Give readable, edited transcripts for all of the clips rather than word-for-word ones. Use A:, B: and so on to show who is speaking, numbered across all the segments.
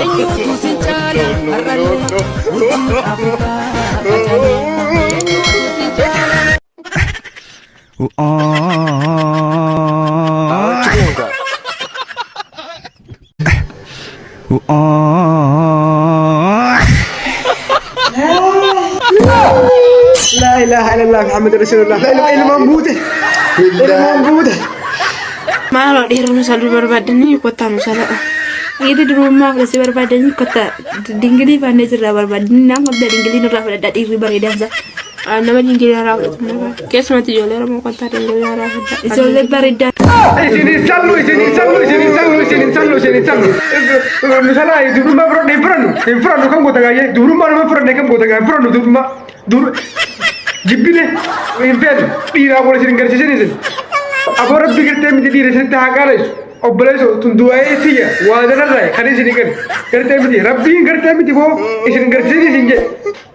A: Eenyutu sin caala har'allee guutuu Afrikaa qacalee. Eenyutu sin caala.
B: Laa ilaaha illallah Muhammad Rasulullah. Ilmaan buute. Ilmaan buute.
C: Maaloo dhiirri nu saluu barbaadanii kottaa nu saladha. Dhiirri durummaa fudhachuu barbaadanii kottaa dingilii baannee jirra barbaadanii naan qabda dingilii nurraa fudhadha dhiirri bareedaan isaa. Nama dingilii haaraa fudhatu nama keessumatti ijoollee Oromoo kottaa dingilii haaraa fudhadha. Ijoollee bareedaa.
B: Isin sallu, isin sallu, isin sallu, isin sallu, isin sallu. Misalaa dubrummaa fudhadhe hin fudhannu, hin fudhannu kan goota gaayyee dubrummaa nama fudhanne kan goota gaayyee hin fudhannu dubrummaa. Dur jibbine hin feenu dhiiraa wal isin hin garsiisin isin. Aboo rabbi gartee miti dhiira isinitti haa qaalessu. Obboleesso tun du'aa'ee tiyya waa danarraa kan isin gale. Gartee miti rabbiin gartee miti boo isin hin garsiisin isin jedhe.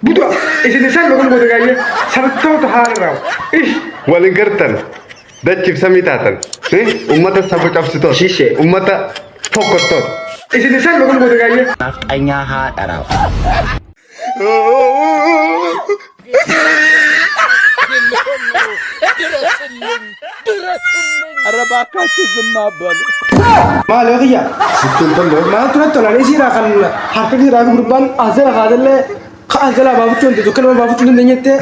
B: Butu'a isin isaan dhugum goota gaayyee sartoota haala irraa. Ish.
D: Wal hin gartan. Dachiif samii taatan. Ummata saba cabsitoota.
E: Shishee.
D: Ummata fokkottoota.
B: Isin isaan dhugum goota gaayyee.
E: Nafxanyaa haadha
F: ኧረ እባካችሁ ዝም አበሉ።
B: Maal yoo kiyya?
D: Sitti hin tolle.
B: Maaltu natti tola? Isiidhaa kan harka isiidhaa fi gurbaan as jala kaatellee ka as jalaa baafachuu hin dandeenye nama baafachuu hin dandeenyetti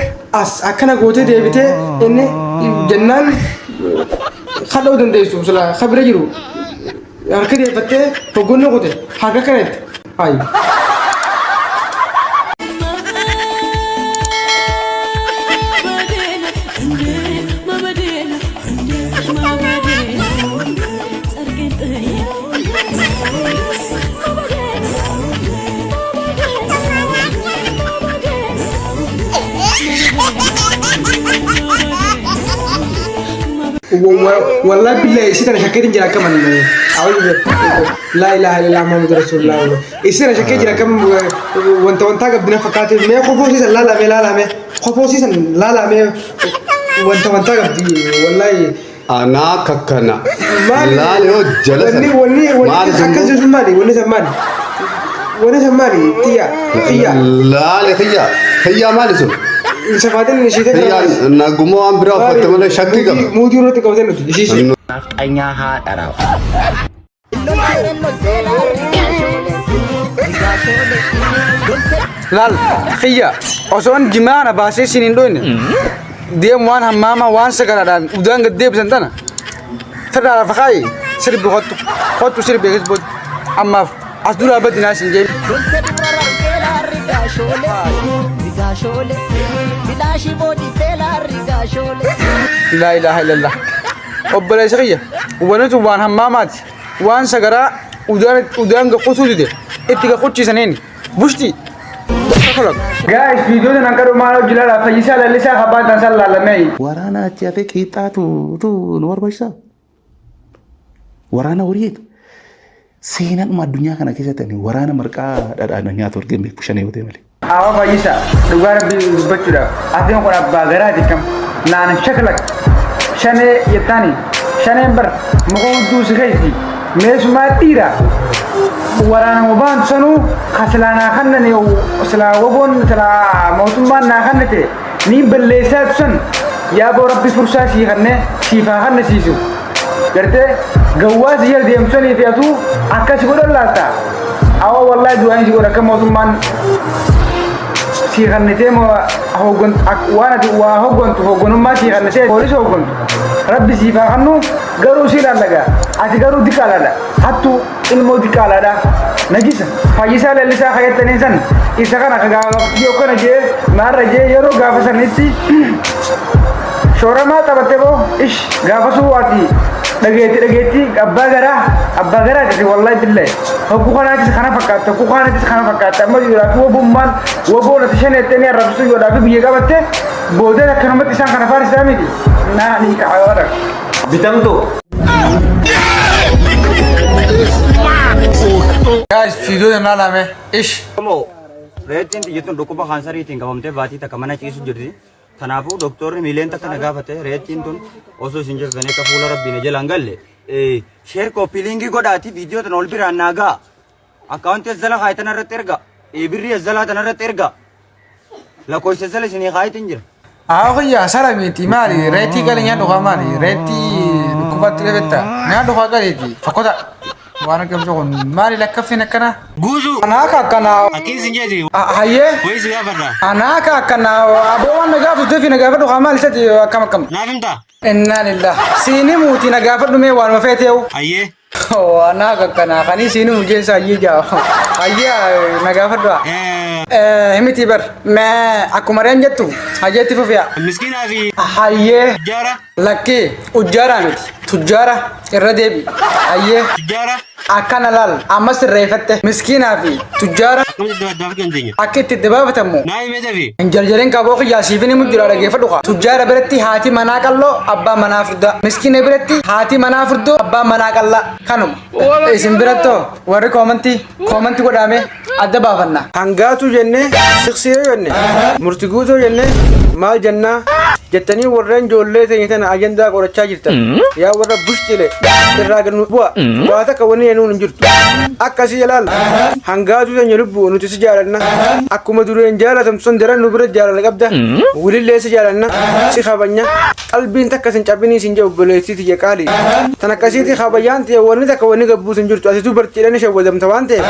B: as akkana gootee deebitee inni jennaan kadhuu dandeessu sila ka bira jiru harka deeffattee hoggonni kute harka kana itti. Ayi. Wallahi billahi isii tana shakkeetiin jira akka manne. Laa ilaaha illallah Muhammadu Rasulullah. Isii tana shakkee jira akkam wanta wantaa qabdi na fakkaate mee kofoo siisan laalame laalame kofoo siisan laalame wanta wantaa qabdi wallahi.
D: Anaa kakkana.
B: Maali?
D: Laali hoo jala
B: Wanni
D: sana.
B: wanni wanni
D: Maali sun
B: akkas jechuun maali? Wanni san maali? Wanni san maali? Tiyya tiyya.
D: Laali xiyyaa. Xiyyaa maali sun?
B: Safaatiin ishee ta'e.
D: Xiyyaan nagummaa waan biraa uffatte malee shakkii qaba.
B: Muudii irratti qabatee nuti ishee.
E: Nafxanyaa haadha
B: Laal xiyya osoon jimaa na baasee siin hin dhoyne deem waan hammaama waan sagalaadhaan udaan gad deebisan tana sirraa lafa kaayi sirbi kottu kottu sirbi eegas booda ammaaf as duraa badinaa siin jeen. Laa ilaaha illallah. Obboleessa kiyya wanni tun waan hammaamaati. Waan sagaraa udaan udaan gaqqusuu dide itti gaqquchiisaniin bushti. Guys, viidiyoo tan akka dhumaa hojii laala fayyisaa lallisaa kabaan tan san laalamee.
G: Waraana achi hafee qiixxaatu tu nu barbaachisaa? Waraana horiitu. Seenaadhuma addunyaa kana keessatti ani waraana marqaa dhadhaan nyaatu argee hin beeku shanee yoo ta'e malee.
B: Awa Fayyisa, dhugaa rabbii dubbachuudhaaf atiin kun abbaa garaati kam naan shaklak shanee jettaani shaneen bar muka hudduu si keessa meesumaa dhiira waraana baantu sanuu ka silaa naa kannane silaa waboon silaa mootummaan naa kannate niin balleessaa san yaaboo rabbi fursaa sii kanne siif haa kannisiisu gartee gawwaa si jala deemtu sanii fi atuu akkas godhan laata awwa wallahi du'aan si godha akka mootummaan sii kannitee waan ati waa hoggantu hogganummaa sii kannitee poolisii hoggantu rabbi siif haa kannu garuu si laallaga ati garuu diqaalaadha hattuu ilmoo diqaalaadha najisa fayyisaa lallisaa kayattaniin san isa kana ka gaafa yoo kana jee maarra jee yeroo gaafa sanitti Shooramaa taphatte boo ish gaafasuu ati dhageetti dhageetti abbaa garaa abbaa garaa jedhe wallahi billahi. Hogguu kanaatis kana fakkaatte, hogguu kanaatis kana fakkaatte. Amma yoodhaa fi wobummaan woboon ati shaneettee ni arrabsitu yoodhaa fi biyya qabatte booda akkanumatti isaan kana faarsisaa miti. Naa ni kaawwadha.
H: Bitamtu.
B: Guys, viidiyoo naa lame ish.
H: Oromoo reettiin xiyyituun dhukkuba kaansariitiin qabamtee baatii takka mana ciisu jirti. Kanaafuu doktorri miileen takka na gaafate reettiin tun osoo isin jirtanii akka fuula rabbii na jalaan galle sheer kooppii liinkii godhaati viidiyoo tana ol biraan naa ga'a. Akkaawuntii as jala kaayitan irratti erga. Birrii as jalaa tana irratti erga. Lakkoofsa as jala isinii kaayitin jira.
B: Haa kiyya salamiiti maali reetii gali nyaadhu kaa maali reetii dhukkubatti dhibetta nyaadhu kaa galiiti fokkota waan akkamsa kun maali lakkaffin akkana.
I: Guutuu.
B: Anaa ka akkanaa.
I: Akkiin sin jeeti.
B: Hayyee.
I: Wayii si gaafadha.
B: Anaa ka akkanaa aboo waan na gaafatu fi na gaafadhu kaa maali isati akkam akkam.
I: Naaf himtaa?
B: Innaa lillah. Siini muutii na gaafadhu mee waanuma feeteewu.
I: Hayyee.
B: Anaa ka akkanaa kanii siini mujjeessa hayyee jaa. Hayyee na gaafadhu. Himiti bar. Mee akkuma reen jettu hayyeetti fufiya.
I: Miskiinaa fi
B: Hayyee.
I: tujjaara.
B: Lakkii ujjaaraa miti. Tujjaara irra deebi. Hayyee.
I: Tujjaara.
B: Akkana laal amma sirreeffatte miskiinaa fi tujjaara.
I: Akkamitti itti baafachuu dandeenya?
B: Akka itti itti baafatamu.
I: Naa himee dafi.
B: Hin jarjarin qaboo kiyyaa siifin himu jira dhaggeeffadhu kaa. Tujjaara biratti haati manaa qalloo, abbaa manaa furdaa. Miskiina biratti haati manaa furdoo, abbaa manaa qallaa. Kanuma. Isin birattoo warri koomantii koomantii godhaame adda baafanna.
J: Hangaatuu jenne, siksiyoo jenne, murti guutuu jenne, maal jennaa jettanii warreen ijoollee teenya tana ajandaa godhachaa jirtan. Yaa warra bushxile irraa gad nu bu'a. Waa takka wanni jennuun hin jirtu. Akkasii ilaal hangaatuu teenya lubbuu nuti si jaalanna. Akkuma dureen jaalatamtu san daran nu bira jaalala qabda. Wulillee si jaalanna, si kabanya. Qalbiin takka sin cabinii sin jedhu obboleettii tiyya qaalii. Tan akkasiiti kabajaan ta'e wanni takka wanni gabbuus hin jirtu. Ati dubartiidhaan ni shawwadamta waan ta'eef.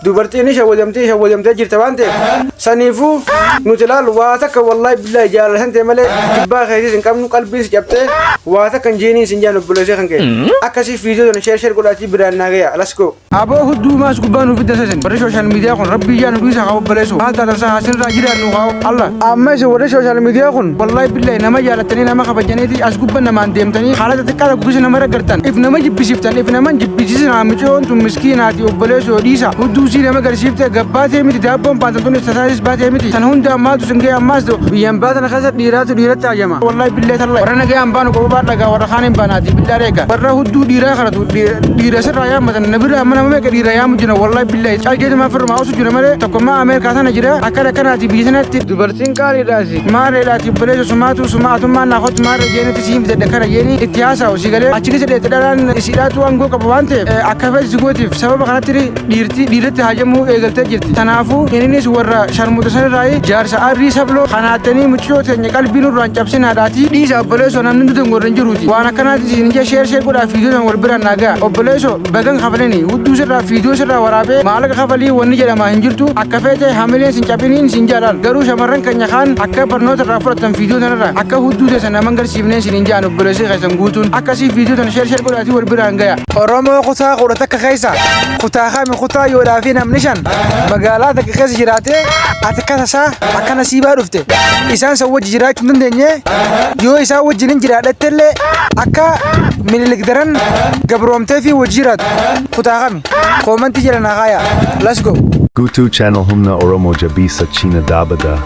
J: Dubartiin ni shawwadamtee shawwadamtee jirta waan ta'eef. Saniifuu nuti ilaalu waa takka wallaahi billaahi jaalala san ta'e malee jibbaa keessiis hin qabnu, qalbiin si cabxee waa takka hin jeeniin sin jaan obboleessee kan ka'e. Akkasii viidiyoo tana share share godhaatii biraan naa gaya. Let's go.
B: Aboo hudduu maas gubbaa nuuf fidda sesin warri social media kun rabbii ijaa nu dhiisa haa obboleessu maal taatan saa hasinirraa jiraannu haa Allah. Amma isin warri social media kun wallahi billahi nama jaalattanii nama kabajaniiti as gubba namaan deemtanii haala xixiqqaa tokko keessa nama raggartan if nama jibbisiiftan if nama hin jibbisiisinaa. Miciyoon tun miskiinaati obboleessoo dhiisa hudduu sii nama garsiifte gabbaatee miti daabboon baatan tun tasaasis baatee miti san hundaan maaltu sin ga'e. Ammaas biyyaan baatan keessa dhiiraatu dhiiratti ajama wallahi billahi talla warra nagayaan baanu qobaa dhagaa warra kaan hin baanaati billaa eega warra hudduu dhiiraa kadhatu dhiira sirraa yaammatan. Na bira amma nama meeqa dhiira yaamu jira wallahi billahi caljeetuma firmaa osu jira malee tokkummaa Ameerikaa sana jira akkana akkanaati biyya sanatti dubartiin qaaliidhaasi maareedhaati obboleessa sumaatu sumaatummaan naa kottu maarree jeenitti siin fidadha kana jeeni itti haasa'u si galee achi keessa dheette dhalaan isiidhaatu aangoo qaba waan ta'eef akka feeti si gootiif sababa kanatti dhiirti dhiiratti haajamuu eegaltee jirti. Tanaafuu ininis warra sharmuuxa sanirraa jaarsa arrii sabloo kanaattanii mucayyoo teenya qalbii nurraan cabsinaadhaati dhiisa obboleessoo namni nuti warra hin jiruuti. Waan akkanaati isin ija share share godhaa fiidiyoo san wal biraan naa ga'a. Obboleessoo bagan kafalini hudduu sirraa fiidiyoo sirraa waraabee maallaqa kafalii wanni jedhamaa hin jirtu akka feete hamileen sin cabiniin sin jaalal. Garuu shamarran keenya kaan akka barnoota irraa fudhatan fiidiyoo tanarraa akka hudduu teessan naman garsiifneen sin hin jaan obboleessii keessan guutuun akkasii fiidiyoo tana share share godhaatii wal biraan gaya. Oromoo kutaa 11 keessa kutaa kami kutaa yoodhaa fi namni shan magaalaa takka keessa jiraatee ati akka tasaa akka nasiibaa dhufte isaan san wajji jiraachuu hin dandeenye yoo isaan wajjin hin jiraadhatte illee akka Minilik daran gabroomtee fi wajji jiraatu kutaa kami koomantii jala naa kaayaa. Let's go.
K: Gutu channel humna Oromo Jabisa China Dabada.